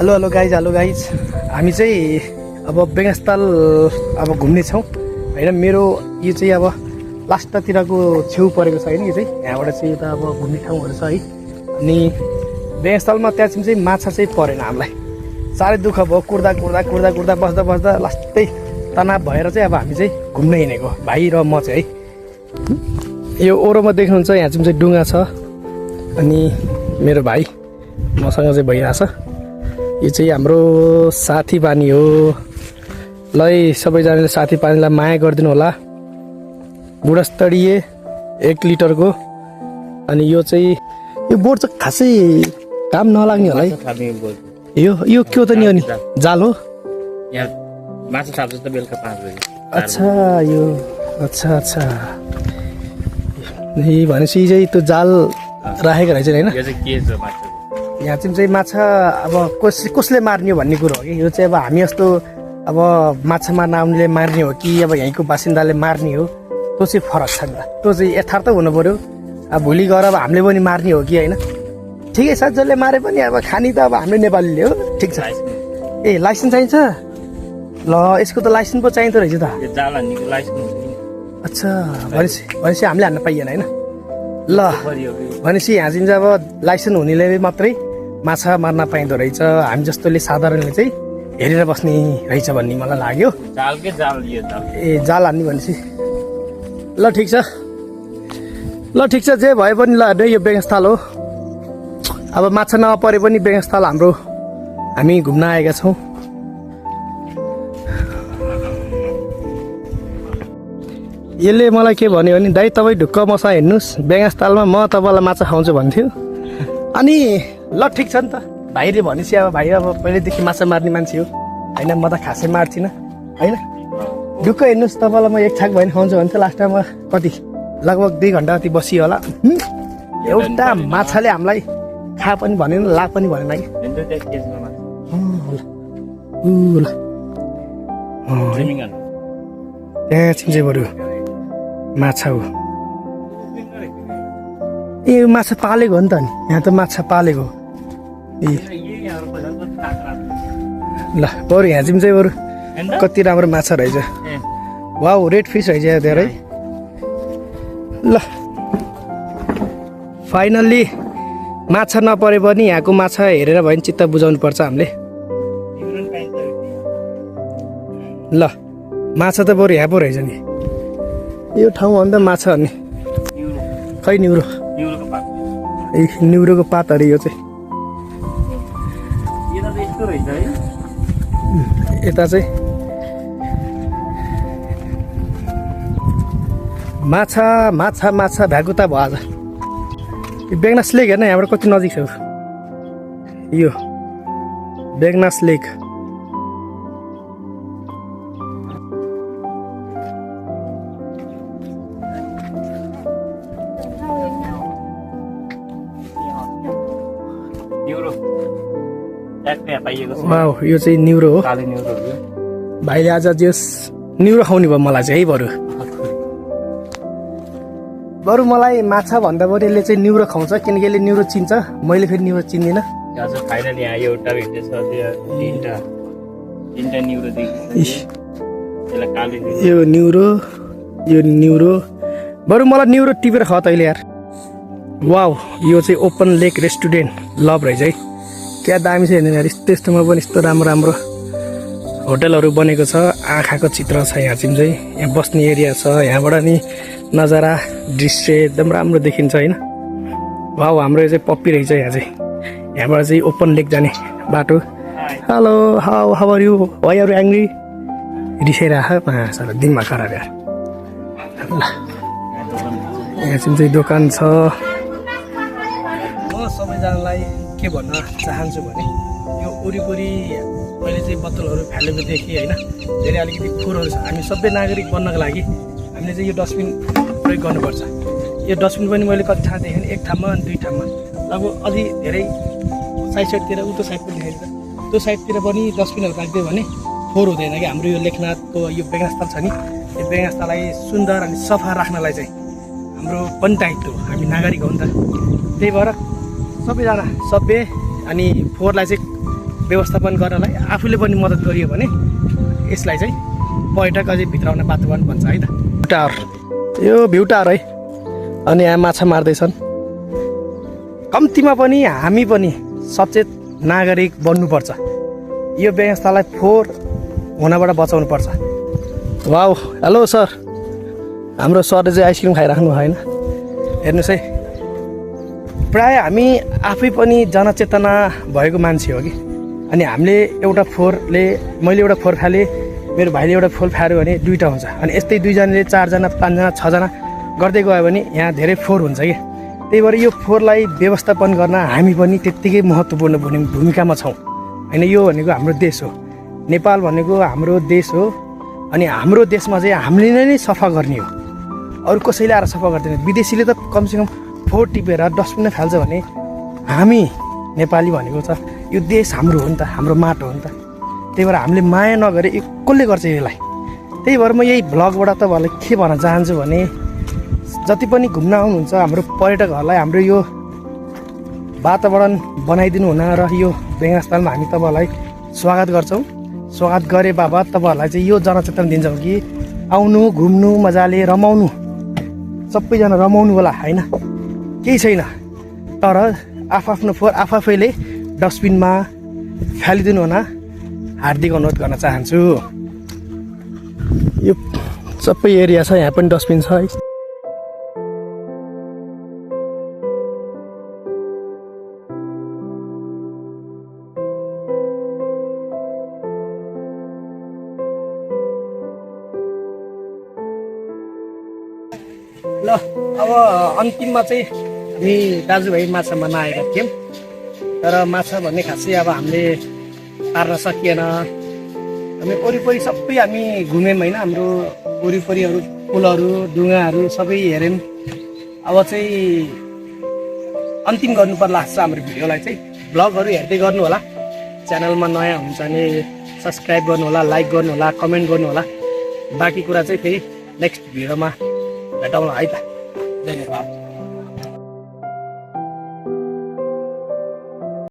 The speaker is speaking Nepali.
हेलो गाइज हामी चाहिँ अब बेङस्थल अब घुम्ने छौँ होइन। मेरो यो चाहिँ अब लास्टतिरको छेउ परेको छ होइन। यो चाहिँ यहाँबाट चाहिँ यता अब घुम्ने ठाउँहरू छ है। अनि बेङस्थलमा त्यहाँ चाहिँ माछा चाहिँ परेन हामीलाई, साह्रै दुःख भयो। कुर्दा बस्दा लास्टै तनाव भएर चाहिँ अब हामी चाहिँ घुम्न हिँडेको भाइ र म चाहिँ है। यो ओरोमा देख्नुहुन्छ यहाँ चाहिँ डुङ्गा छ अनि मेरो भाइ मसँग चाहिँ भइरहेछ। यो चाहिँ हाम्रो साथी पानी हो। ल सबैजनाले साथी पानीलाई माया गरिदिनु होला। बुढास्तरीय 1 लिटरको। अनि यो चाहिँ यो बोट चाहिँ खासै काम नलाग्ने होला है। यो के हो त नि? अनि जाल हो यहाँ माछा छाप्छ त बेलुका 5 बजे। अच्छा यो अच्छा यही भनेपछि चाहिँ त्यो जाल राखेको रहेछ होइन। यो चाहिँ के छ माछा? यहाँ चाहिँ माछा अब कसले मार्ने हो भन्ने कुरो हो कि। यो चाहिँ अब हामी जस्तो अब माछा मार्न आउनेले मार्ने हो कि अब यहीँको बासिन्दाले मार्ने हो, त्यो चाहिँ फरक छ नि त। त्यो चाहिँ यथार्थ हुनु पऱ्यो। अब भोलि गएर अब हामीले पनि मार्ने हो कि होइन। ठिकै छ, जसले मारे पनि अब खानी त अब हाम्रो नेपालीले हो। ठिक छ। ए लाइसेन्स चाहिन्छ? ल यसको त लाइसेन्स पो चाहिँदो रहेछ त। जाल हान्नेको लाइसेन्स। अच्छा भनेपछि हामीले हान्न पाइएन होइन। ल भनेपछि यहाँ चाहिँ अब लाइसेन्स हुनेले मात्रै माछा मार्न पाइँदो रहेछ। हामी जस्तोले साधारणले चाहिँ हेरेर बस्ने रहेछ भन्ने मलाई लाग्यो। जालकै जाल यो जाल। ए जाल हान्ने भनेपछि ल ठिक छ जे भए पनि ल यो बेङस्थल हो। अब माछा नपरे पनि बेङस्थल हाम्रो हामी घुम्न आएका छौँ। यसले मलाई के भन्यो भने दाइ तपाईँ ढुक्क मसँग हेर्नुहोस्, बेङस्थलमा म तपाईँलाई माछा खुवाउँछु भन्थ्यो। अनि ल ठिक छ नि त, भाइले भनेपछि अब भाइ अब पहिल्यैदेखि माछा मार्ने मान्छे हो होइन। म त खासै मार्थिनँ होइन। ढुक्क हेर्नुहोस्, तपाईँलाई म 1 छाक भयो भने खुवाउँछु भन्थ्यो। लास्टमा कति लगभग 2 घन्टा जति बसियो होला। एउटा माछाले हामीलाई खा पनि भनेन, ला पनि भनेन कि। त्यहाँ चाहिँ बरु माछा हो। ए माछा पालेको हो नि त। नि यहाँ त माछा पालेको ए ल बरु यहाँ चाहिँ बरु कति राम्रो माछा रहेछ। वाउ रेड फिस रहेछ यहाँ धेरै। ल फाइनल्ली माछा नपरे पनि यहाँको माछा हेरेर भयो भने चित्त बुझाउनु पर्छ हामीले। ल माछा त बरु यहाँ पो रहेछ नि यो ठाउँमा अन्त माछा भन्ने। खै निउरो ए निउरोको पातहरू यो चाहिँ यता चाहिँ माछा माछा माछा भ्याकुता भयो आज। बेगनास लेक हेर्न यहाँबाट कति नजिक छ यो बेगनास लेक। वाउ यो चाहिँ निउरो हो। भाइले आज जस निउरो खुवाउने भयो मलाई चाहिँ है। बरु मलाई माछा भन्दा बरु यसले चाहिँ निउरो खुवाउँछ, किनकि यसले निउरो चिन्छ, मैले फेरि निउरो चिन्दिनँ। फाइनली यहाँ एउटा भेट्दैछ, तीनटा निउरो देखिन्छ। यो निउरो बरु मलाई निउरो टिपेर खुवा तैँले यार। वाउ यो चाहिँ ओपन लेक रेस्टुरेन्ट लभ रहेछ है। क्या दामी छ हेर्नु यार। त्यस्तोमा पनि यस्तो राम्रो राम्रो होटलहरू बनेको छ। आँखाको चित्र छ यहाँ चाहिँ। यहाँ बस्ने एरिया छ, यहाँबाट नि नजारा दृश्य एकदम राम्रो देखिन्छ होइन। वाउ हाम्रो चाहिँ पप्पी रहेछ यहाँ चाहिँ। यहाँबाट चाहिँ ओपन लेक जाने बाटो। Hello how are you, why are you angry? रिसाइराख साह्रो दिमाग खराब यार। ल यहाँ चाहिँ दोकान छ। म सबैजनालाई के भन्न चाहन्छु भने यो वरिपरि मैले चाहिँ बोतलहरू फालेको देखेँ होइन। धेरै अलिकति फोहोरहरू छ। हामी सबै नागरिक बन्नको लागि हामीले चाहिँ यो डस्टबिन प्रयोग गर्नुपर्छ। यो डस्टबिन पनि मैले कति ठाउँ देखेँ, 1 ठाउँमा अनि 2 ठाउँमा लगभग अझै धेरै साइडतिर उतो साइड पनि देखेको छ। त्यो साइडतिर पनि डस्टबिनहरू राखिदियो भने फोहोर हुँदैन कि। हाम्रो यो लेखनाथको यो बेङस्थल छ नि, यो बेङस्थललाई सुन्दर अनि सफा राख्नलाई चाहिँ हाम्रो पनि दायित्व हो। हामी नागरिक हो नि त। त्यही भएर सबैजना सभ्य अनि फोहोरलाई चाहिँ व्यवस्थापन गर्नलाई आफूले पनि मद्दत गरियो भने यसलाई चाहिँ पर्यटक अझै भित्राउने वातावरण बन्छ है त। भ्यू टावर, यो भ्यू टावर है। अनि यहाँ माछा मार्दैछन्। कम्तीमा पनि हामी पनि सचेत नागरिक बन्नुपर्छ। यो व्यवस्थालाई फोहोर हुनबाट बचाउनु पर्छ। Wow, hello sir. हाम्रो सरले चाहिँ आइसक्रिम खाइराख्नु भएन। हेर्नुहोस् है, प्राय हामी आफै पनि जनचेतना भएको मान्छे हो कि। अनि हामीले एउटा फोहोरले, मैले एउटा फोहोर फालेँ, मेरो भाइले एउटा फोहोर फाल्यो भने दुईवटा हुन्छ। अनि यस्तै दुईजनाले 4 जना 5 जना 6 जना गर्दै गयो भने यहाँ धेरै फोहोर हुन्छ कि। त्यही भएर यो फोहोरलाई व्यवस्थापन गर्न हामी पनि त्यत्तिकै महत्त्वपूर्ण भूमिकामा छौँ होइन। यो भनेको हाम्रो देश हो, नेपाल भनेको हाम्रो देश हो। अनि हाम्रो देशमा चाहिँ हामीले नै सफा गर्ने हो, अरू कसैले आएर सफा गर्दैन। विदेशीले त कमसेकम फोहोर टिपेर डस्टबिनमा फाल्छ भने हामी नेपाली भनेको छ यो देश हाम्रो हो नि त, हाम्रो माटो हो नि त। त्यही भएर हामीले माया नगरे यो कसले गर्छ यसलाई। त्यही भएर म यही भ्लगबाट तपाईँहरूलाई के भन्न चाहन्छु भने जति पनि घुम्न आउनुहुन्छ हाम्रो पर्यटकहरूलाई हाम्रो यो वातावरण बनाइदिनु हुन र यो व्यवस्थामा हामी तपाईँहरूलाई स्वागत गर्छौँ। स्वागत गरे बाबत तपाईँहरूलाई चाहिँ यो जनचेतना दिन्छौँ कि आउनु, घुम्नु, मजाले रमाउनु, सबैजना रमाउनु होला होइन, केही छैन। तर आफ्नो फोहोर आफैले डस्टबिनमा फालिदिनु हुन हार्दिक अनुरोध गर्न चाहन्छु। यो सबै एरिया छ, यहाँ पनि डस्टबिन छ है। ल अब अन्तिममा चाहिँ हामी दाजुभाइ माछा मार्न आएका थियौँ। तर माछा भन्ने खासै अब हामीले पार्न सकिएन। हामी वरिपरि सबै हामी घुम्यौँ होइन, हाम्रो वरिपरिहरू पुलहरू डुङ्गाहरू सबै हेऱ्यौँ। अब चाहिँ अन्तिम गर्नुपर्ला जस्तो हाम्रो भिडियोलाई चाहिँ भ्लगहरू हेर्दै गर्नु होला। च्यानलमा नयाँ हुन्छ भने सब्सक्राइब गर्नु होला, लाइक गर्नु होला, कमेन्ट गर्नु होला। बाँकी कुरा चाहिँ फेरि नेक्स्ट भिडियोमा भेटौँला है त। धन्यवाद।